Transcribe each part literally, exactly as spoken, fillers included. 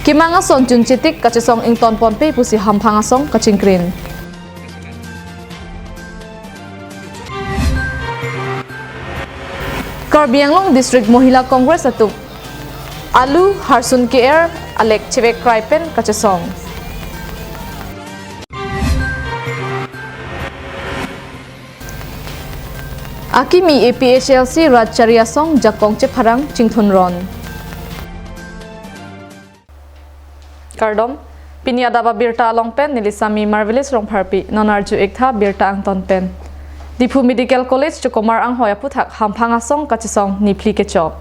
Kemang ason chunchetik kachesong ingtonponpe pusi hamphang asong kachingkrin. Karbi Anglong District Mohila Congress atum alu harsun ke-er alek chevek krai pen kachesong. Akimi A P H L C rat chari asong jakong chepharang chingthunron. Kardom, pini adap abirta along pen neli Sami Marvelous Rongpharpi, non arju-ik tha birta angton pen. Diphu Medical College Chokomar Anghoi aphuthak hamphang asong kachesong niphli kechok.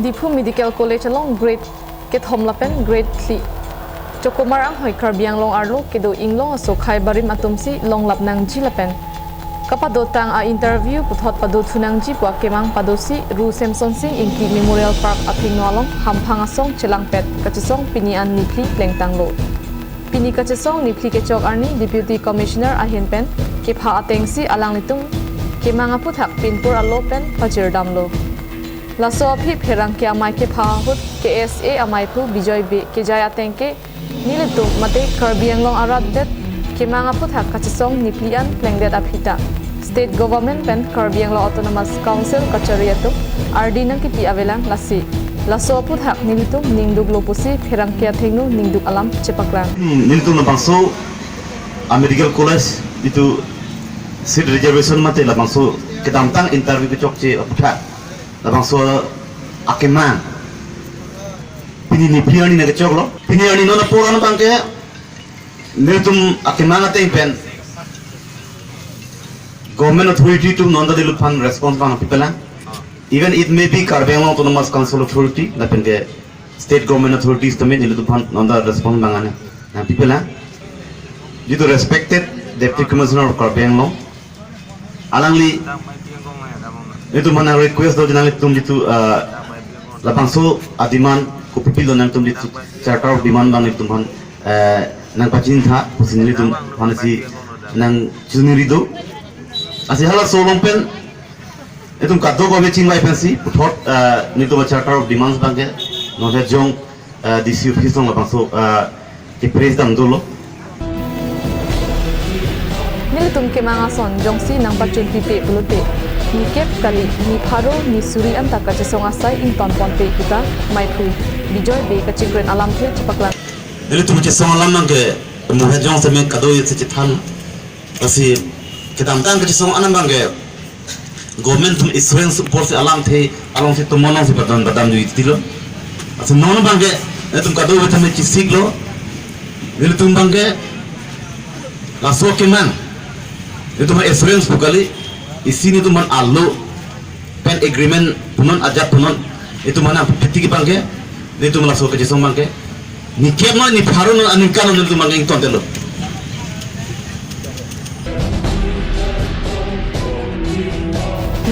Diphu Medical College along grade kethom lapen grade phli Chokomar Anghoi Karbi Anglong arlo kedo inglong aso khei barim atum si longlap nangji lapen kapadotang a-interview puthot padothu nangji pu akemang padosi Ru Semson Sing Ingti Memorial Park athengno along hamphang asong chelangpet kachesong pini an niphli plengtanglo. Pini kachesong niphli kechok arni Deputy Commissioner ahin pen kepha atengsi alanglitum kemang aphuthak pinpur alo pen pachirdamlo. Laso aphi pherangke amei kepha ahut K S A ameiphu Bijoy Bey kejai ateng ke nelitum mate Karbi Anglong arat det kemang aphuthak kachesong niphli an plengdet aphi ta State Government pen Karbi Anglong Autonomous Council kachari atum ardi nangkipi avelang lasi laso aphuthak nelitum ningduklo pusi pherangke athengno ningduk alam chepaklang. Hmm, nelitum labangso a medical college itum seat reservation mate labangso kedamtang interview kechokche aphuthak labangso akemang pini niphli arni nangkechoklo. Pini arni non apor an abangke nelitum akemang ateng pen government authority atum non ta nelitum aphan response abang pipelang. Even it may be Karbi Anglong Autonomous Council authority lapen ke state government authorities atum nelitum aphan non ta response abang ane nangpipelang. Due to respected Deputy Commissioner of Karbi Anglong, alangli nelitum aphan request do, nangtum nelitum, ah, labangso a-demand kopi pilo nangtum nelitum charter of demand abang nelitum aphan, eh, nangpachini tha pusi nelitum aphan si nangchini ri do. Lasi halaso along pen nelitum kadokave chingvai pensi puthot, eh, nelitum charter of demands abangke non hejong, eh, D C office along labangso, eh, ke-press dam dolo. Nelitum kemang ason jongsi nangpachun pipe pulote nikep kali, nipharo, nisuri anta kachesong asai ingtonponpe puta meiphu Bijoy Bey kachingkrin alamthe chepaklang. Nelitum chesong alam abangke mo hejong seme kado-an si chethan. Lasi kedamtang kachesong an abangke government atum assurance apor si alamthe along si tomon along si badam badam jui tilo. Lasi non abangke nelitum kadokave tame chesiklo. Nelitum abangke laso kemang nelitum assurance pu kali, isi nelitum aphan alo pen agreement punon ajat punon nelitum aphan piti abangke nelitum laso kachesong abangke nikep non nipharo non aningkan non nelitum abangke ingtontelo.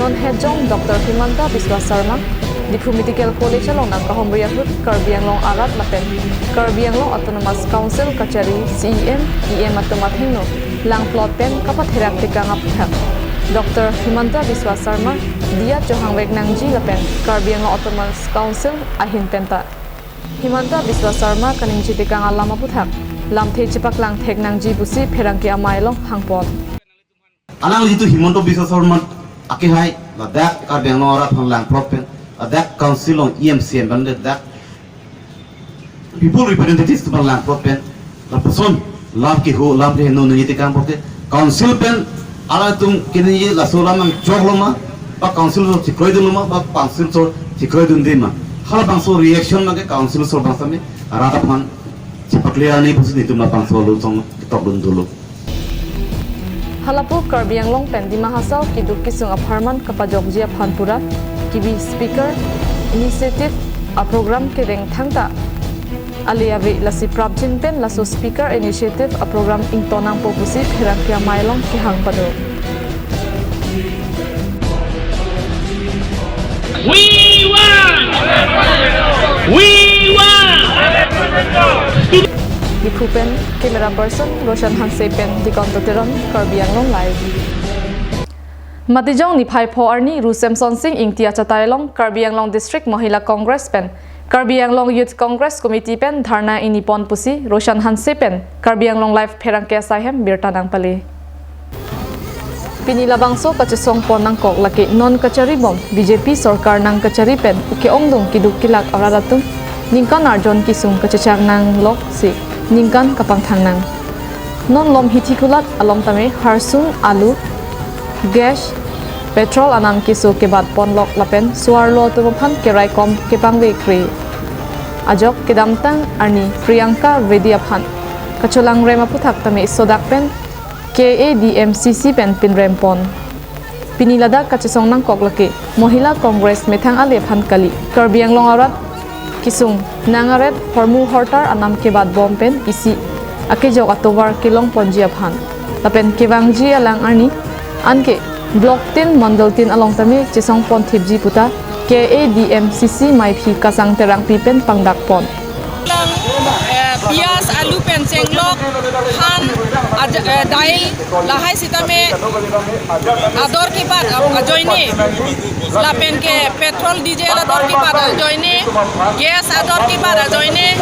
Non hejong Doctor Himanta Biswa Sarma, Diphu Medical College along nangkahomri ahut Karbi Anglong arat lapen Karbi Anglong Autonomous Council kachari C E M, E M atum athengno langplot pen kapatherak tekang aphuthak Doctor Himanta Biswa Sarma diya chohangvek nangji lapen Karbi Anglong Autonomous Council ahin penta Himanta Biswa Sarma kaningje tekang alam aphuthak lamthe chepaklang thek nangji pusi pherangke amei along hangpon. Alangli itum Himanta Biswa Sarma akehai ladak Karbi Anglong arat aphan langplot pen ladak council along E M C M pen ladak people representatives aphan langplot pen lapuson lam keho lam keheno nangji tekang apot ke council pen alangtum keningje laso alam nangchoklo ma, ba council so chikroidunlo ma, ba council so chikroidunde ma. Halabangso reaction abangke council so abang same rat aphan chepaklang ni pusi nelitum labangso aluchong ketokdun dolo. Halapu Karbi Anglong pen Dima Hasao keduk kesung apharman kapajokji aphan pura kebi speaker initiative aprogram kereng thangta ale ave lasi prapjin pen laso speaker initiative aprogram ington nangpo pusi pherangke amei along kehang pado. We want! We want! Diphu pen camera person Roshan Hanse pen Digonto Teron, Karbi Anglong Live. Matijong niphai pho arni Ru Semson Sing Ingti achatai along Karbi Anglong District Mohila Congress pen Karbi Anglong Youth Congress Committee pen dharna ingni pon pusi Roshan Hanse pen Karbi Anglong Live pherangke asai hem birta nangpale. Pini labangso kachesong pon nangkok lake non kachari bom B J P sorkar nang kachari pen uke ongdung keduk kelak arat atum ningkan arjon kesung kachechak nangloksi ningkan kapangthang nang. Non lom hithi kulat along tame harsung, alu, gas, petrol anam keso kebat ponlok lapen so-arlo atum aphan keraikom kepangvekre. Ajok kedamtang arni Priyanka Reddy aphan kacholangrem aputhak tame sodak pen K A D M C C pen pinrem pon. Pini ladak kachesong nangkok lake Mohila Congress methang ale aphan kali. Karbi Anglong arat kesung nang aret hormu hortar anam kebat bom pen isi akejok atovar kelong ponji aphan. Lapen kevangji alang arni anke block tin mondol tin along tame chesong pon thipji puta K A D M C C maiphi Kasang Terangpi pen pangdak pon. Lang, eh, piyaj, alu pen chenglok, than, aj-, eh, dail, lahai sitame ador kebat ajoine, lapen ke petrol, diesel ador kebat ajoine, gas ador kebat ajoine,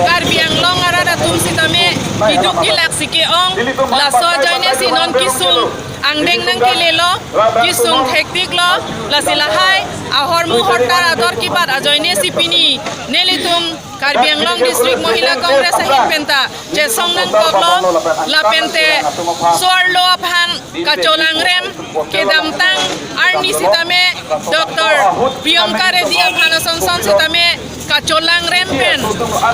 Karbi Anglong arat atum sitame keduk kelak si ke-ong, laso ajoine si non kesung angdeng nangkelelo, kesung thektiklo, lasi lahai ahormu hortar ador kebat ajoine si pini nelitum Karbi Anglong District Mohila Congress ahin penta chesong nangkoklo, lapente so-arlo aphan kacholangrem kedamtang arni sitame Doctor Priyanka Reddy aphan asonson sitame kacholangrem pen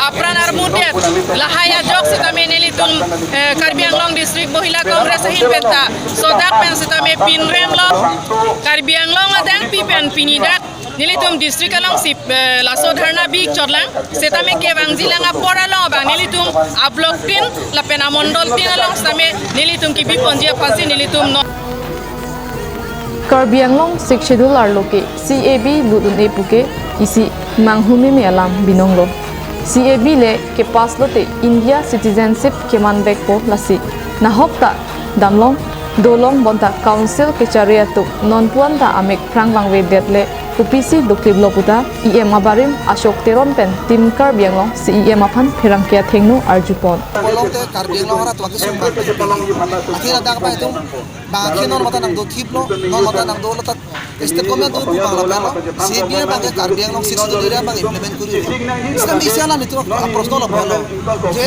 apran armudet lahai ajok sitame nelitum, eh, Karbi Anglong District Mohila Congress ahin penta sodak pen sitame pinremlo. Karbi Anglong adangpi pen pini dak nelitum district along si, eh, laso dharna bi chotlang, sitame kevangji lang apor along abang nelitum ablock tin lapen amondol tin along sitame nelitum kebi ponji aphansi nelitum non. Karbi Anglong Sixth Schedule arlo ke C A B lut un-e puke isi manghu meme alam binonglo. C A B le kepass lote India citizenship kemanvekpo, lasi nahok ta damlong dolong bonta council kechari atum nonpu anta amek phrang vangvedet le kopisi dokliplo puta E M abarim Ashok Teron pen Team Karbi Anglong C E M aphan pherangke athengno arjupon. Along te Karbi Anglong arat waki sum bang. Akhir adak pai tum bang akhir non mata nangdothiplo, non mata nangdolo tat state government tu bang la pelo. C A B abang ke Karbi Anglong Sixth Schedule area abang implement kuri. Sitame isi alam itum approach lo pelo. Je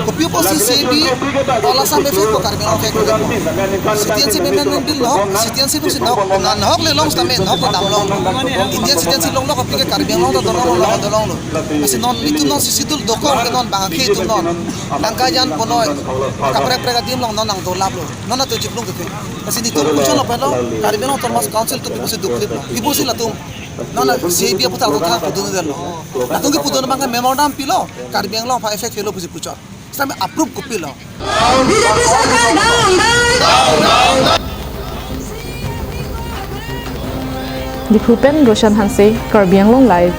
kopi apotsi C A B ala sam effect ko Karbi Anglong effect ko. Citizenship amendment bill lo, citizenship si nok, na nok le long sitame nok ko damlong. Indian citizenship longlo kopi ke Karbi Anglong ta dolonglo, dolonglo. Lasi non itum non Sixth Schedule dokok ke non bang akhir itum non. Tangka jan ponoi kaprek prek adim along non nangdolaplo. Non ato jiplung ke. Lasi nelitum kuchon lo pelo, Karbi Anglong Autonomous Council tu pipusi dokliplo. Pipusi latum. Non la C A B aputar tu thang pudun detlo. Latum kepudun abang ke memorandum pilo, Karbi Anglong aphan effect helo pusi kuchon. Sitame approve kopilo. B J P sorkar down, down. Diphu pen Roshan Hanse, Karbi Anglong Live.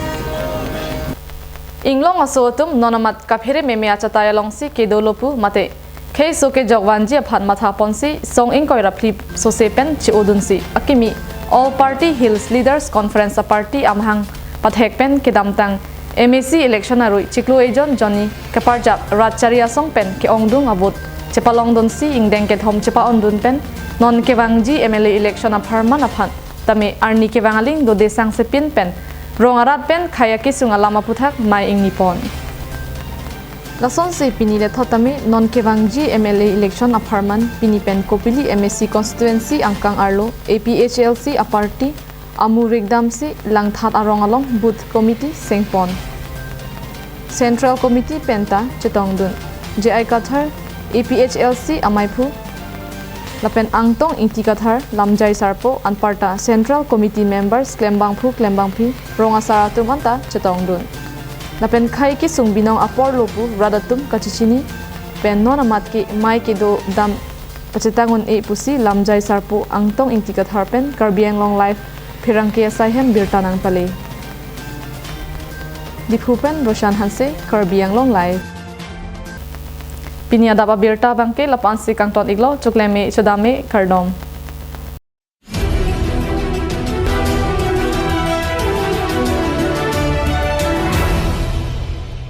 Inglong aso atum non amat kaphere meme achatai alongsi kedolo pu mate kheiso kejok vanji aphan matha ponsi song ingkoi ra phli sose pen che-odunsi akimi All Party Hills Leaders Conference a-party amahang pathek pen kedamtang M A C election arui chiklo ejon jonni kaparjap rat chari asong pen ke-ongdung a-vote chepalongdunsi ingdeng kethom chepa-ondun pen non kevangji M L A election apharman aphan tame arni kevang aling dode sangsepin pen rong arat pen khei akesung alam aputhak mei ingni pon. Lasonsi pini lethot tame non kevangji M L A election apharman pini pen Kopili M A C constituency angkang arlo A P H L C a-party amu rikdamsi Langthat arong along booth committee sengpon. Central Committee penta chetongdun. J I Kathar A P H L C amaiphu lapen Angtong Ingti Kathar, Lamjai Sarpo anparta Central Committee members klembangphu klembangpi rong asar atum anta chetongdun. Lapen khei kesung binong apor lo pu rat atum kachechini pen non amat ke mei kedo dam pachetang un-e pusi Lamjai Sarpo Angtong Ingti Kathar pen Karbi Anglong Live pherangke asai hem birta nangpale. Diphu pen Roshan Hanse, Karbi Anglong Live. Pini adap abirta abangke la-an si kangton iklo, chokleme chodame, kardom.